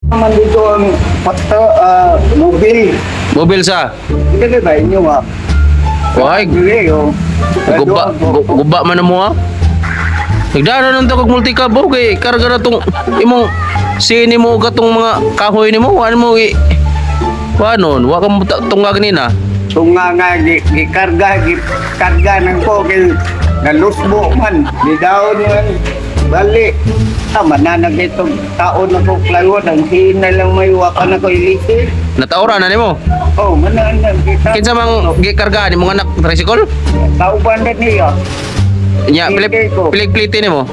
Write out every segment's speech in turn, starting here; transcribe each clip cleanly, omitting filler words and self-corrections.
Man dito ang pata, mobil. Mobil sa. Hindi ba inyo ah? Why? Dili oh. Guba, guba man na mo ah. Nagdana nang tagog multicab oh, kay karga na tong imong sini mo gatong mga kahoy nimo, wa mo i Wa nun, wa ka mo tunga ganina. Tunga nga gikarga gikarga nang ko kay nalusbo man di daon man balik. Tama na nagitong taon na ko plywood ang hina lang may waka na ko ilisi. Nataora na nimo. Oh, manan na kita. Kinsa mang gikarga ni mong anak tricycle? Kauban na niya. Nya pilik pilik plite nimo.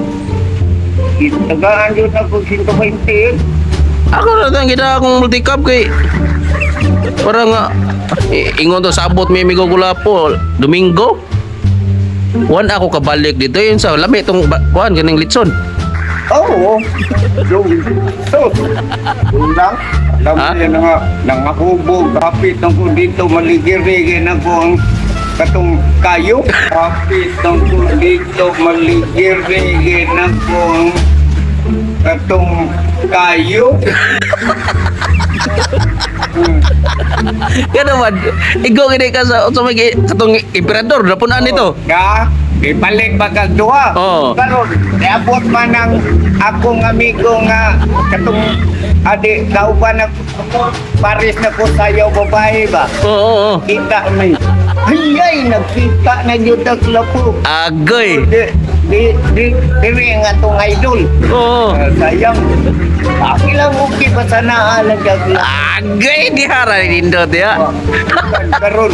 Tagaan yun ako 120. Ako na tang gida akong multicab kay para nga ingon to sabot mi migo gulapo Domingo. Wan ako kabalik dito yun sa lami tong kuan ganing litson. Oo. Yung so, yun lang. Alam Ha? niya na nga, nangahubog, hapit ng ko dito, maligirigin ako ang katong kayo. Hapit ng ko dito, maligirigin ako ang katong kayo. Kaya naman, igo gini ka sa may katong emperador na punan nito. Ga, ibalik ba kag duha? Oo. Karon, niabot man ang akong amigo nga katong adi kauban na Paris na ko sayaw babae ba? Oo, oo, oo. Kita may ay ay nagkita na jud ang lapo. Agoy. Di di di diri nga atong idol. Oo. Sayang. Aki lang okay pa sana alang jag. Agoy dihara ni nindot ya. Karon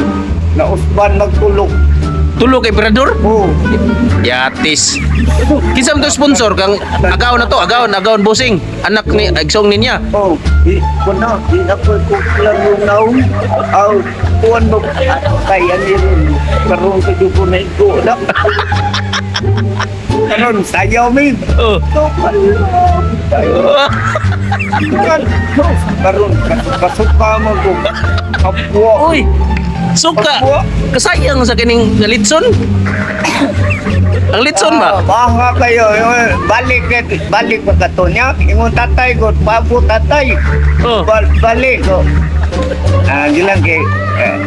nausban magtulog. Tulo kay emperador? Oh, Yatis. Kinsa man to sponsor kang agaw na to, agaw, agaw bossing. Anak ni Agsong ninya. Oh, di ko na, di ako ko lang yung naong. Aw, kuan mo kay ani ron. Karon sa ko na igo na. Karon sayaw mi. Oh. To karon kasuka mo ko. Kapwa. Uy. Suka. Kasayang sa kining litson. Ang litson ba? Ah, baka kayo, balik balik pa kato niya. Ingon tatay ko, babo tatay. Oh. Balik ko. Ah, gilang kay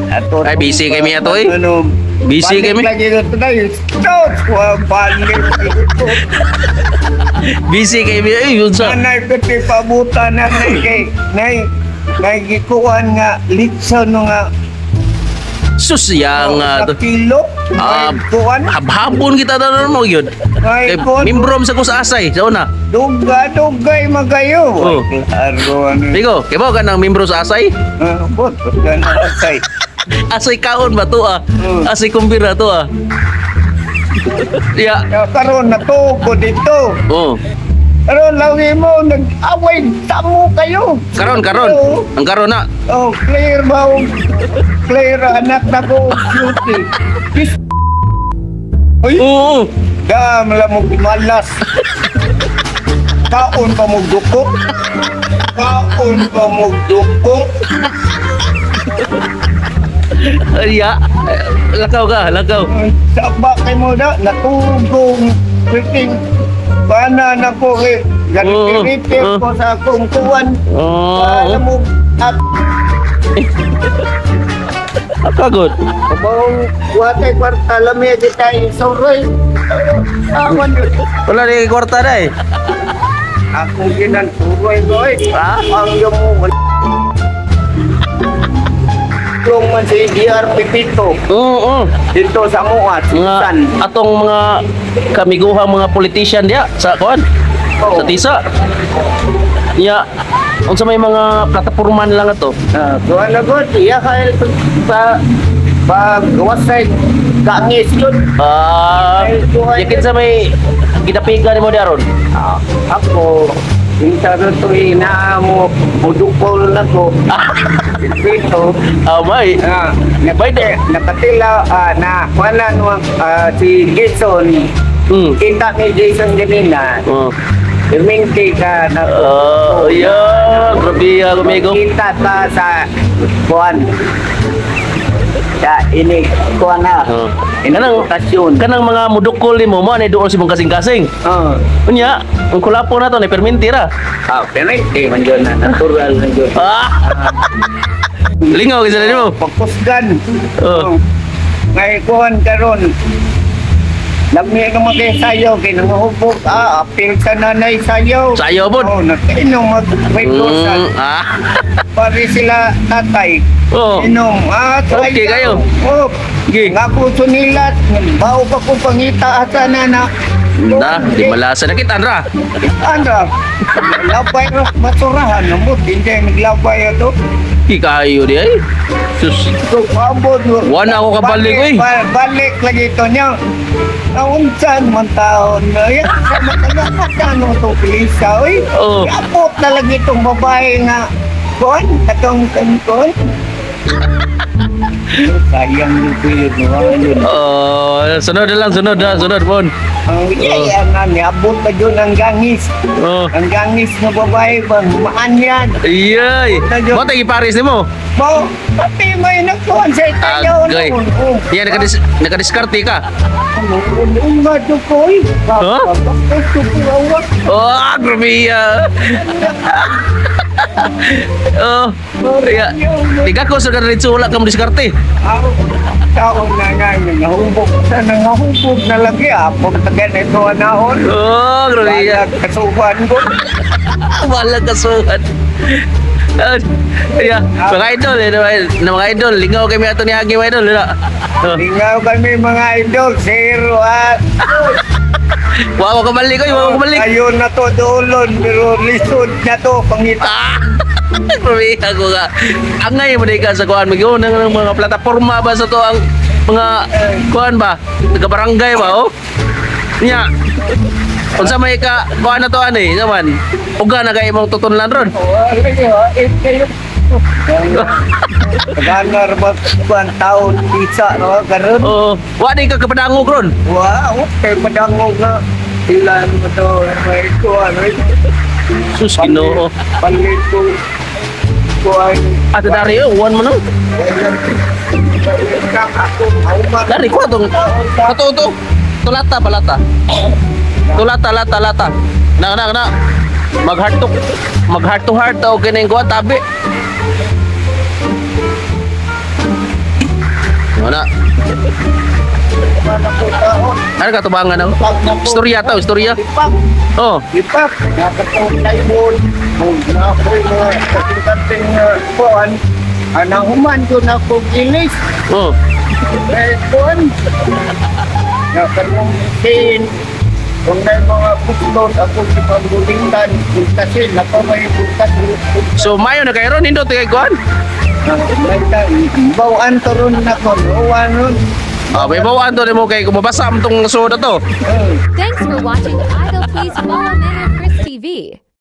ato. Ay, busy kay mi ato, eh. Ano, Busy balik kami. Lagi ko tatay. Stop, balik. Busy kay mi. Ay, yun sa. Nanay pati pabutan na nay kay nay nay gikuan nga litson nga Sus yang sa kilo. Ah, Ay, kuan. habhabon kita tanan mo yun. Ay, Kay kuan. mimbrom sa kus asay sa una. Duga dugay magayo. Oh. Klaro ano. Bigo, kay ba ka ng mimbro sa asay? Ah, bot, gana asay. Asay kaon ba to ah? Mm. Asay kumbira to ah. Ya. Ya, karon natuog ko dito. Oh. Karon lagi mo nag-away tamo kayo. Karon karon. Oo. Ang karon na. Oh, clear ba og clear anak na ko beauty. Kiss. Uy, Oo. dam la mo malas. Kaon pa mo duko. Kaon pa mo duko. Ya. Lakaw ka, lakaw. Saba kay mo na natugong freaking bana na ko eh. Ganito Oo. ko sa akong kuwan. Oo. Alam mo, at Kagod. Kabang kuwate kwarta lamya kita isuroy. Awan yun. Wala ni kwarta na eh. Akong ginan suroy ko eh. Ha? Ang yung Yung man si DR Pipito Oo. dito sa Muat, Mga San. atong mga kamiguhang mga politician diya sa kuan. Oo. Sa Tisa. Ya. Unsa may mga plataporman lang ato? Ah, kuan na god, iya kay pa pag wasay kangis yun. Ah, yakin sa may ginapiga nimo diaron. Ah, ako kinsa ron to ina mo budukol na ko. Dito. Ah, may. Ah, nakatila na wala no si Jason. Kita ni Jason ganina. Oh. Irminti ka na Oh, yeah, grabe ah, amigo. Kita ta sa kuan. Sa ini kuan na. Oh. Ini Kanang okasyon. Kanang mga mudukol nimo mo ani duol sa imong kasing-kasing. Oh. Unya, ang kulapo na to ni perminti ra. Ah, permente man jud na, natural man jud. Ah. Lingaw gyud nimo. Pagkusgan. Oh. Oh. Ngay kuan karon. Lami naman kay sayo kay nangahubog, ah, apil sa nanay sayo. Sayo pod. Oh, nakainom mag may dosan. Pare sila tatay. Oh. Inom. Ah, sayo. Okay kayo. Oh. Sige. Nga ko sunilat, bao pa ko pangita asa na na. Na, di malasa na kita ra. Andra. Labay ra basurahan mo, hindi naglabay ato. Ki kayo di ay. Sus. So, paabot mo. Wala ako kabalik, oy. Balik lagi ito niya. Naunsan man taon na. Yan, sa mga ano to, pilisa, oy. Oo. Iabot na lagi itong babae nga. Kuan, katong kuan. Sayang yung pilid mo. Ano yun? Oh, sunod na lang, sunod na, sunod pon. Ang iya nga, niabot na dyan ang gangis. Oh. Ang gangis na babae ba, maan yan. Iyay. Mo tay giparis nimo. Mo, pati may nagkuhan sa itayaw Agay. noon. Oh. Yan nakadiskarte ka. Unga to ko eh. Huh? Oh, grabe ya. Oh, ya. Tiga ko sa diretso wala ka mo diskarte. Taon na nga, nangahubog sa nangahubog na lagi. Apog na ganito anahon. Oh, grabe ya. Balag kasuhan ko. Wala kasuhan. Ya, mga idol, eh, mga idol, lingaw kami ato ni Agi, mga idol, wala. Oh. Lingaw kami mga idol. Zero at Wa ko kabalik oy, wa ko kabalik. Ayun na to dulon pero lisod na to pangita. Ah! Grabe ako nga. Angay mo ka sa kuan magyun ng mga plataporma ba sa to ang mga kuan ba? Taga barangay ba oh? Nya. Unsa may ka kuan na to ani naman? Uga na kay imong tutunlan ron. Wala yun, eh, Ganar ba kuan taon isa no karon. Oo. Wa di ka kapadangog ron. Wow, kay padangog nga. Ilan mo to, may kuan. Sus Ginoo. Palit ko kuan. Ate dari oh, uwan mo no. Dari ko tong ato to. Tulata balata. Tulata lata lata. Na na na. Mag heart to heart okay na yung kuan tabi. Wala. Ano ka tubangan ako? Istorya to, istorya. Oh, Ipak, nakatong taibon, na ako mga kating kuan, anahuman ko na ko gilis, oh. eh kuan, nakatong tin, kung may mga pustot ako sa pagbulintan, kasi nako may buntas. So mayo na kayo ron nindot kay kuan. Bawaan to ron nako, bawaan ron. Ah, may bawaan to nimo kay kumabasa am tong soda to. Eh. Thanks for watching Idol. Please follow Mayor Chris TV.